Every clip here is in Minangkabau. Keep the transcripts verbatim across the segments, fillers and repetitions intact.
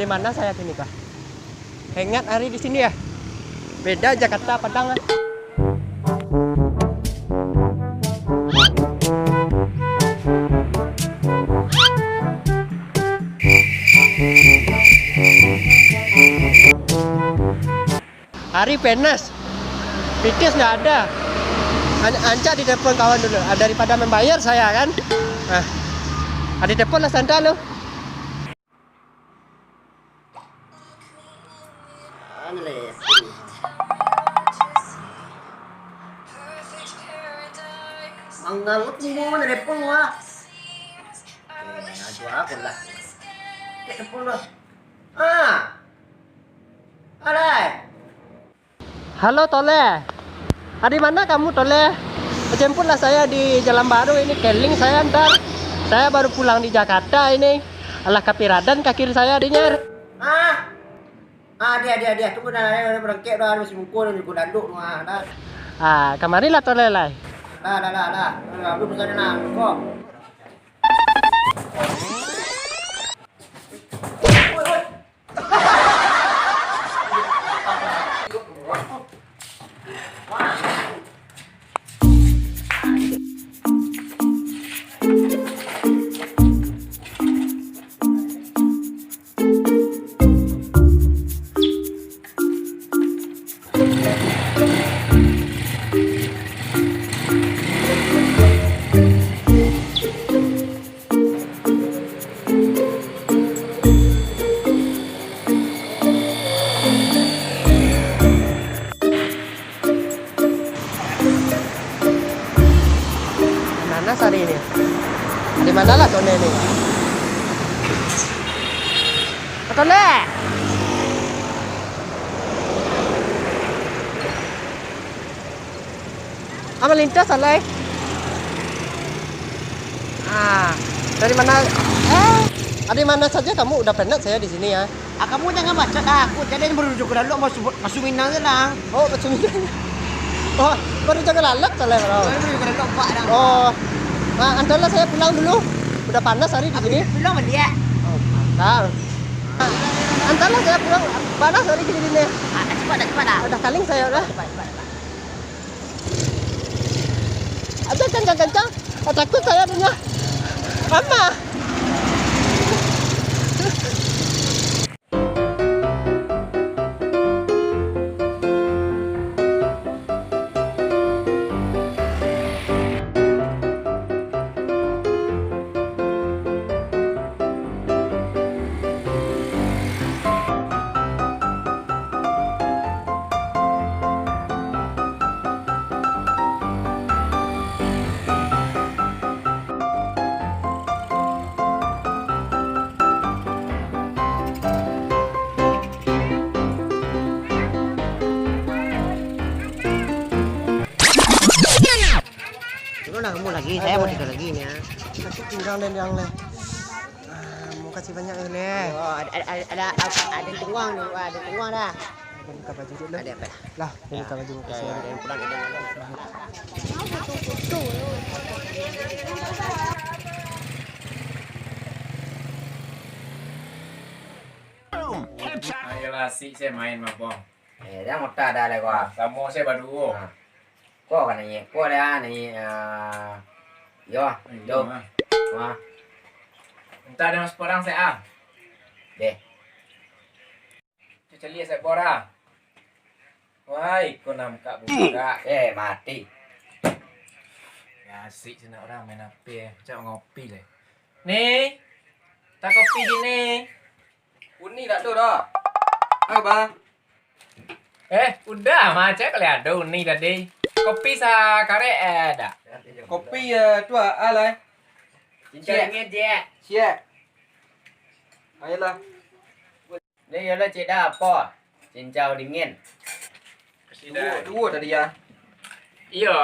Di mana saya kini kah? Hangat hari di sini ya. Beda Jakarta Padang ah. Hari panas. Pitis ndak ada. An- ancak ditelepon kawan dulu. Ah, daripada membayar saya kan. Nah. Ah, ditelepon lah santa lu. Mana le? Mangalut ni mau telepon wah. Eh, aduh aku lah. Telepon lah. Ah. Alai. Halo, Toleh. Ah, di mana kamu, Toleh? Jemputlah saya di Jalan Baru ini, keling saya ntar. Saya baru pulang di Jakarta ini. Alah, kapiradan kaki saya, Dinyer. Ah. Ah, dia, dia, dia. Tunggu dah, dah, dah, berangkek dah, masih muka dah, juga danduk tu, ah, dah. Ah, kamarilah, Toleh, lai. Dah, dah, dah, dah. Dah, dah, dah, dah, dah. Kok. Mana sari ini? Di manalah Toleh ni? Toleh! Ah, malintas, alai. Ah, dari mana? Eh, dari mana saja kamu? Udah penat saya di sini ya. Ah, kamu jangan bacot dah. Aku jadi baru juga lalu masuk, masuk Minang je lah. Oh, masuk Minang. Oh, baru juga lalak, salah, bro. Baru juga lalu, Pak, dah. Oh. Nah, antarlah saya pulang dulu. Udah panas hari di sini. Pulang balik ya. Oh, mantap. Antarlah saya pulang, panas hari di sini. Ah, dah cepat, dah cepat dah. Udah kaling saya udah. Cepat, cepat, cepat. Aja kencang-kencang, ah, takut saya dengar. Mama. Turunlah kamu lagi, saya mau tidur lagi ni, ah. Sakit pinggang dan yang leh. Ah, makasih banyak ya, leh. Oh, ada, ada, ada, ada, ada tunggua tu, ada tunggua dah. Buka baju dulu. Ada apa? Lah, buka baju, makasih. Ya, ya, yang pulang, ada yang pulang. Ayolah, asik saya main mah, Bang. Eh, jangan mota dah lah, gua. Samo saya baduo. Nah. Ko ka naiak, ko dah naiak, ah, yo, eh, yo. Wah. Entah ada masuk orang saya, ah. Deh. Caliak saya pora. Wah, iko nak buka-buka. Eh, mati. Ya, asik sinan urang main H P, eh. Cak ngopi leh. Ni, tak kopi gini. Uni tak ada dah. Apa? Eh, udah mah, cek kali ada uni tadi. Kopi sakarek, eh, dah. Kopi, eh, tu, ah, alai. Cincau dingin, Cek. Siap. Ayolah. Ni iyolah, Cek, dah apa? Cincau dingin. Duo, duo tadi, ya. Iyo.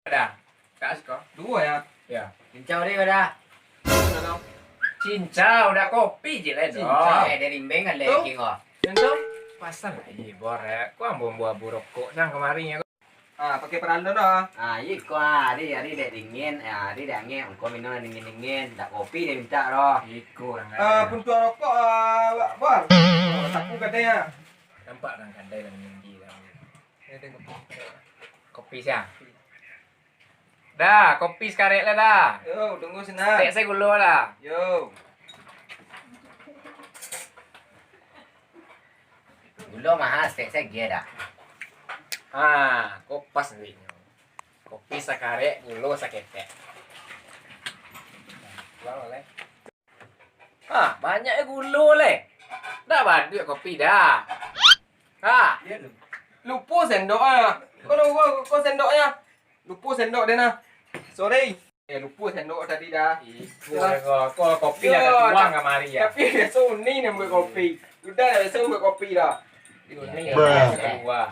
Dah. Tak suka. Duo, ya. Ya. Cincau dia dah. Cincau, dah kopi je lah, cincau. Eh, dari Imbeng kan, King, oh. Cincau? Pasang lagi, Bor, ya. Kau ambo buah buruk kok sang kemarin, ya. Ah, pakai paralon doh. Ah, iko, ah, ari, ari dek dingin, ah, ari dek angek, engkau minum dingin-dingin, dak kopi dia minta doh. Iko urang Ah, kaya. Puntuang rokok, ah, Bang. Oh, saku katanya. Nampak urang kadai lah minum di dalam. Kopi sia? Dah, kopi sakarek lah dah. Yo, tunggu sinan. Saketek se gulo dah. Yo. Gulo maha, saketek se agiah dah. Ha, ko pas duitnyo. Kopi sakarek, gulo saketek. Pulang lah, Leh. Ha, banyak e gulo, Leh. Dah baduak kopi dah. Ha. Lupo sendok ah. Ko, ko, ko sendoknyo. Lupo sendok den nah. Sorry. Eh, lupo sendok tadi dah. Ih, Yo. ko, ko, kopi Yo, lah tatuang ta-, kamari ya. Tapi biaso Uni nan buek kopi. Udah dah biaso buek kopi dah. Uni Bruh. Tatuang.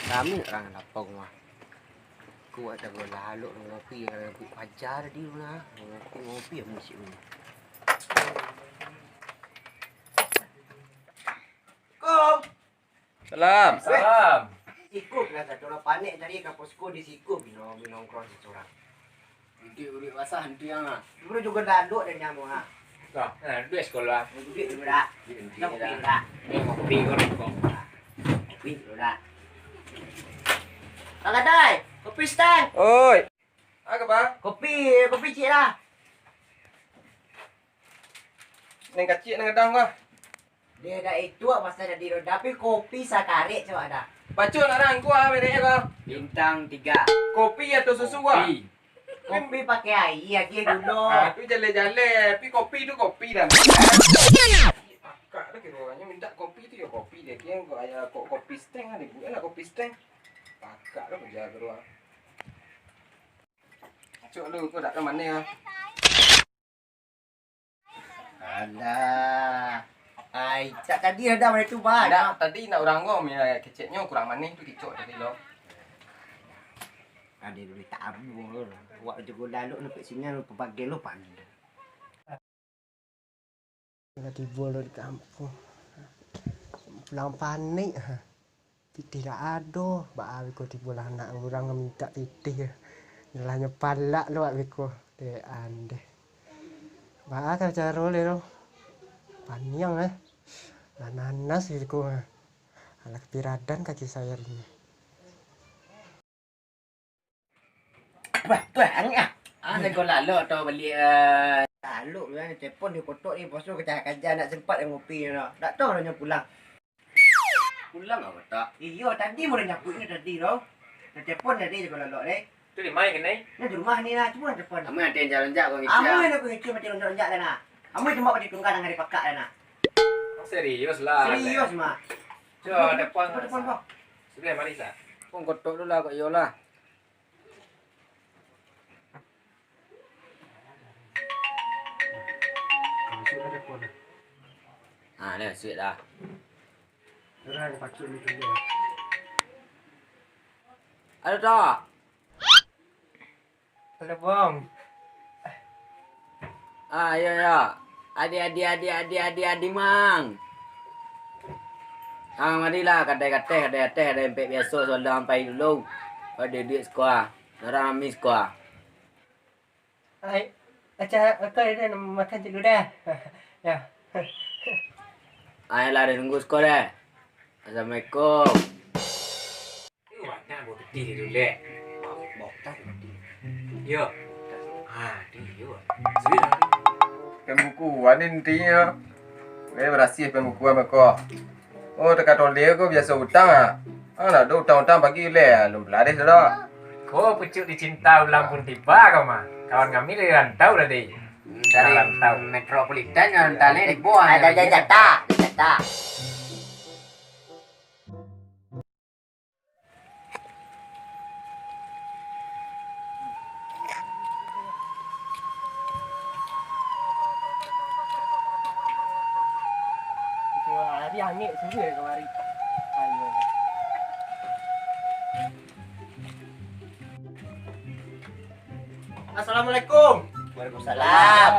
Kami urang lapau mah. Kuat dah bola alok ngopi, kalau ngopi paja tadi tu nah. Ngopi, ngopi amuah cik ni. Assalamualaikum. Salam. Salam. Iko kena satu lah panek tadi ka posko di siko bino, bino nongkrong sisorang. Duduak-duduak basah hantu yang ah. Dulu juga daduk dan nyamu ah. Nah, nah, duduak sekolah. Duduak dulu dah. Duduak dulu dah. Duduak dulu dah. Ini ngopi kau rokok. Kopi dulu dah. Bang Kadai, kopi stand. Oi. Apa, Bang? Kopi, kopi cik lah. Neng kacik neng gadang, Bang. Dia dak itu apa saja di roda, tapi kopi sakarek coba dah. Pacul nak rangkua merek apa? Bintang tiga. Kopi atau susu, Bang? Kopi. Kopi pakai aia, aia gulo. Ah, tu jaleh-jaleh, tapi kopi tu kopi dah. Pakak tu kiro, hanya minta kopi tu ya kopi dia. Dia kok aya kok kopi steng ada bukan lah kopi steng. Pakak tu kerja tu, Bang. Cok lu, kau dak ke mana ya? Alah. Ai, tak tadi dah dah mana tu, Bang? Dak, tadi nak urang ngom ya, keceknyo kurang manih tu kicok tadi lo. Ada duit tabu lo. Awak juga lalu nak kat sini lu papagai lo pagi. Lah tibo lo di kampuang. Pulang panik. Pitih dak ado, baa beko tibo lah anak urang mintak pitih. Nyo lah nyo palak lo wak beko. Dek andeh. Baa ka caro le lo. Paniang eh. Lah nanas beko. Alah kapiradan kaki sayo hari ni. Bah, bah, angek ah. Ah, sego lalok atau bali, eh. Lalok, eh, telepon di kotok ni, poso kacah-kacah, nak sempat yang ngopi ni, no. Tak tahu dah nyo pulang. Pulang apa tak? Iyo, tadi mau nyapu ni tadi, no. Nak telepon tadi sego lalok ni. Tu di mana kena? Ni di rumah ni lah, cuma telepon. Amun ada yang jalan-jalan kau ngicik. Amun aku ngicik macam lonjak-lonjak dah nah. Amun tempat padi tunggal dengan dipakak dah nah. Serius lah. Serius, Mak. Cuba telepon. Cuba telepon kau. Sudah, mari lah. Pun kotok dulu lah, kok iyo lah. Ah, ni sweet dah. Ada tak? Ada, Bang. Ah, ya, ya. Adi, adi, adi, adi, adi, adi, mang. Ah, marilah, kadai ateh, kadai ateh, kadai ampek biaso, soal ampai dulu. Kadai duit sekolah. Orang amis sekolah. Ai, aca, aca dah makan dulu dah. Ya. Ai lah, dah nunggu sekolah dah. Assalamualaikum. Banyak buah pitih di dulek. Bau, bau tas mati. Yo. Ah, tu yo. Sudah. Pembukuan ni intinyo. Weh, barasiah pembukuan beko. Oh, teka toleh ko biaso utang ah. Ah, nak do utang-utang pagi leh, alun pelareh doh. Ko pucuk dicinta ulang pun tiba kau mah. Kawan kami dari rantau tadi. Dari rantau. Metropolitan yang rantau ni di bawah. Ada jatah, jatah. Hari angek sungguh kamari. Ayo. Assalamualaikum. Waalaikumsalam.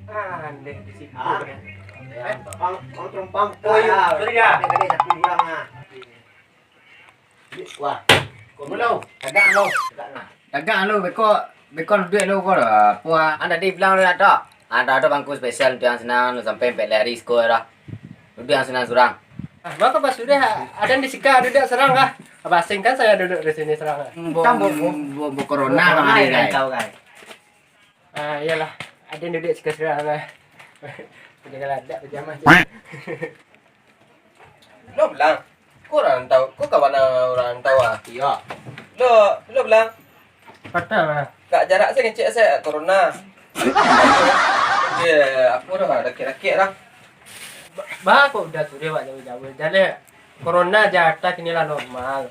Ah, andeh di situ. Ah. Eh, pang, pang, pang, pang. Oh, iya. Sorry, ya. Tadi, tadi, tapi kurang, ah. Wah, kau belum? Tagak lo. Tagak nah. Tagak lo, beko, beko duduak lo ko lah. Apo ah? Anda di bilang lo ado. Anda ado bangku spesial untuk yang senang, sampai empat hari siko dah. Duduak yang senang surang. Ah, mako pas sudah, ada di sika duduak surang kah? Basing kan saya duduk di sini surang kah? Bo, bo, bo, bo corona, corona hari, ya, guys. Tahu, guys. Ah, iyalah. Ada duduak sika surang kah? Udah galadak pajamah je. Lo Blang, ko urang rantau, ko kawan urang rantau ah? Iyo. Lo, lo Blang. Patah lah. Kak jarak se kecek se corona. Ye, aku dah dakek-dakek dah. Ba, ba, kok udah sudah wak jauh-jauh. Jadi corona Jakarta kini lah normal.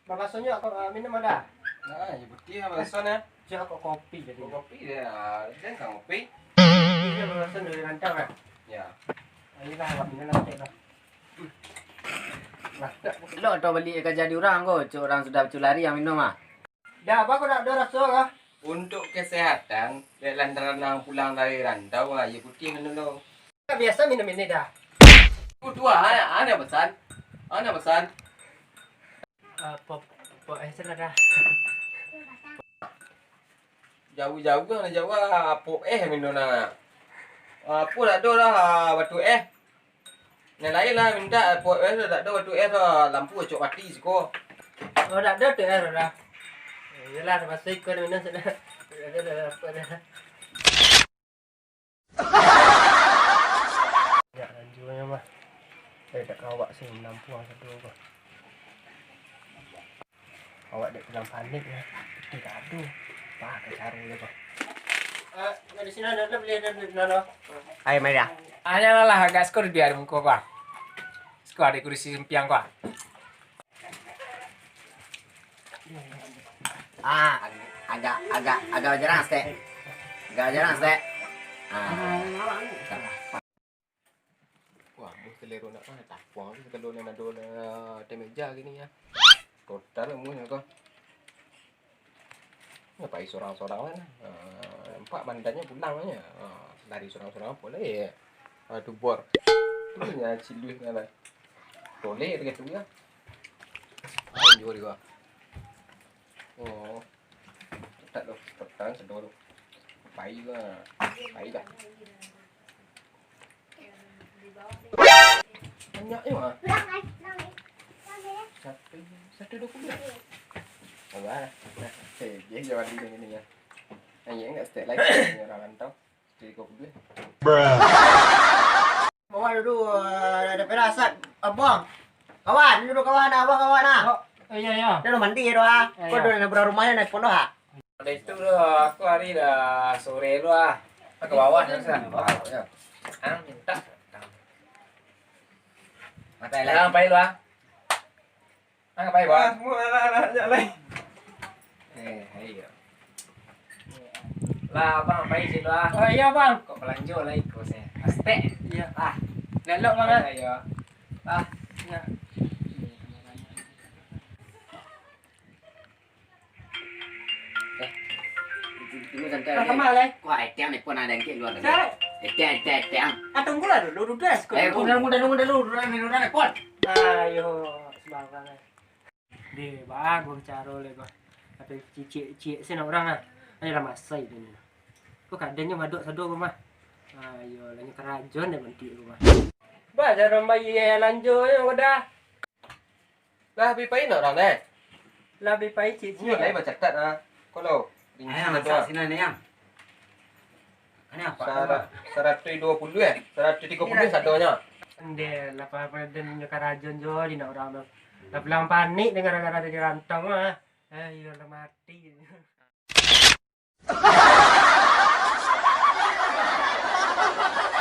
Babasonyo kok, ah, minum ada? Nah, ya betul lah babasonyo. Cak kok kopi jadi. Kopi dia, dia kan kopi. Ini babason dari rantau kan? Ya. Ayolah, awak minum lah, cek lah. Lo tau bali ka jadi urang ko, cok urang sudah baculari yang minum ah. Dah, apa kau nak ado raso kah? Untuk kesehatan, dek lantaran nang pulang dari rantau, ah, aia putih minum lo. Biasa minum ini dah. Udah, ah, ah, ane pesan. Ane pesan. Ah, pop, pop es lah dah. Jauah-jauah lah, jauah, pop es minum nak. Apo dak ado lah, batu es. Nan lain lah mintak, pok es tu dak ado tu es tu, lampu acok mati siko. Oh, dak ado tu es tu dah. Iyolah, terpakso iko minum sudah. Dak ado dah apa dah. Ya, lanjuanyo mah. Eh, dak kawak sih, menampuang satu apa. Awak dek bilang panik ya. Itu dak ado. Apa ka caro dia tu? Ah, di sini ado, beli ado di sini ado. Ayo, mari dah. Ayo lah, agak skor biar muko kau. Skor di kursi sempiang kau. Ah, agak, agak, agak jarang stek. Agak jarang stek. Ah. Wah, mun selero nak mah, tapuang tu sagalo nan ado lah ateh meja kini ya. Kotor munyo ko. Ngapai sorang-sorang lah nah. Ah, nampak bandannyo pulang aja. Ah, lari sorang-sorang apo lai? Ah, tu bor. Tu nya ciluih kan lah. Toleh dekat tu ya. Ah, jual juga. Oh. Tak lo, tak tangan sedor. Pai lah. Pai dah. Banyak je mah. Satu, satu dua puluh. Abah. Nah, eh, dia jual di sini ya. Ayo enggak stek lagi orang rantau. Satu dua puluh. Bawa dulu, eh, ada peras, Sat. Abang. Kawan, dulu kawan, abang kawan ah. Oh, iya, iya. Dia udah mandi tu ah. Iya, iya. Kau udah nak berumah ya, naik pondok ah. Kalau itu tu, aku hari dah sore tu ah. Ke bawah tu, Sat. Bawah, ya. Ah, minta. Matai lah. Pai lu ah. Ah, pai, Bang. Ah, mualah, lah, ajak lai. Eh, ayo. Lah, Bang, pai situ ah. Oh, iya, Bang. Kok belanjo lai ko se? Astek. Iya. Ah. Lelok, Bang, ah. Ayo. Ah. Iya. Eh, tunggu santai. Kau aja. Kemana, Lai? Kau etiang ni pun ada yang keluar. Cak. Etiang, etiang, etiang. Ah, tunggulah dulu, duduk es. Eh, dulu. Udah, udah, udah, udah, udah, udah, udah, udah, udah. Ayo, sembarang, eh. Deh, bagus caro le kau. Tapi cicik-cicik sen urang ah. Ayolah masai tu ni. Kau kadangnya madok sado kau mah. Ayo, lah nyo karajon deh bantuak kau mah. Bah, caro bayia lanjo nyo kau dah. Lah, bi pai nak urang deh. Lah, bi pai cik-cik. Ni lai bacatat ah. Kalau rinci ado. Masak sinan ni, Yang. Ini apa? Sara-, saratuih duo puluh eh? Saratuih tigo puluh sadonyo. Ndeh, lah, apa-apa dan nyo karajon jo di nak urang tu. Lah, pulang panik dengan gara-gara di rantau ah. Eh, iyo lah mati.